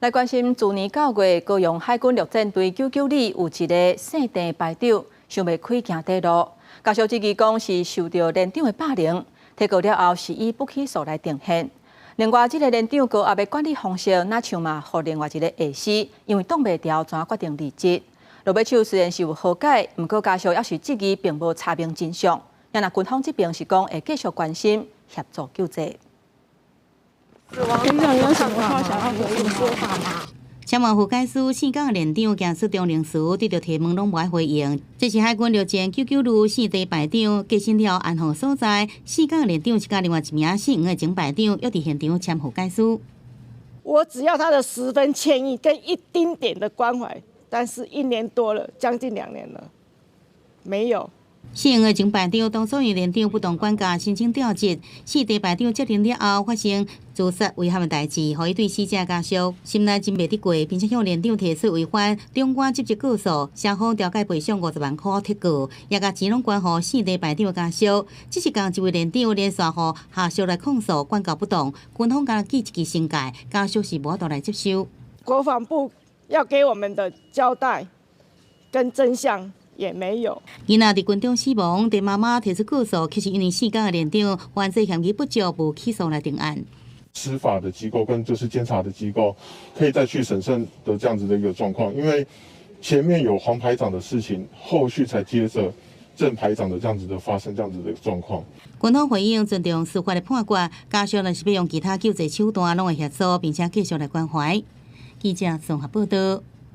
來關心，去年9月，高雄海軍陸戰隊九九旅有一个姓鄭排長想袂開行短路，家屬質疑講是受著連長的霸凌，提告了後是以不起訴來定讞。另外，這个連長高壓的管理方式，若像嘛，予另外一个下司，因為擋袂牢，怎決定離職。落尾手雖然是有和解，毋過家屬猶是質疑並無查明真相。若軍方這邊是講會繼續關心協助救濟。連長有什麼話想要回應說法嗎？簽完和解書，姓賈的連長驚出中靈書，對著提問攏無愛回應。這是海軍陸戰九九旅姓鄭排長過身了安放所在。姓賈的連長是佮另外一名姓黃的前排長，約佇現場簽和解書。我只要他的10分歉意跟一丁點的關懷，但是一年多了，將近2年了，沒有。姓黃的前排長當初因連長不當管教，申請調職。姓鄭排長接任了後，發生自殺遺憾的代誌，予伊對死者家屬心內真袂得過，並且向連長提出違反長官職責告訴，雙方調解賠償50萬塊撤告，也共錢攏還予姓鄭排長的家屬。只是仝一位連長連續予下屬來控訴管教不當，軍方敢若記一支懲戒，家屬是無法度來接受。國防部要給我們的交代跟真相也沒有。囡仔佇軍中死亡，鄭媽媽提出告訴，其實因為姓賈的連長犯罪嫌疑不足，無起訴來定案。司法的機構跟就是監察的機構，可以再去審慎的這樣子的一個狀況，因為前面有黃排長的事情，後續才接着鄭排長的這樣子的發生這樣子的狀況。軍方回應尊重司法的判決，家屬若是欲用其他救濟手段，攏會協助，並且繼續來關懷。記者綜合報道。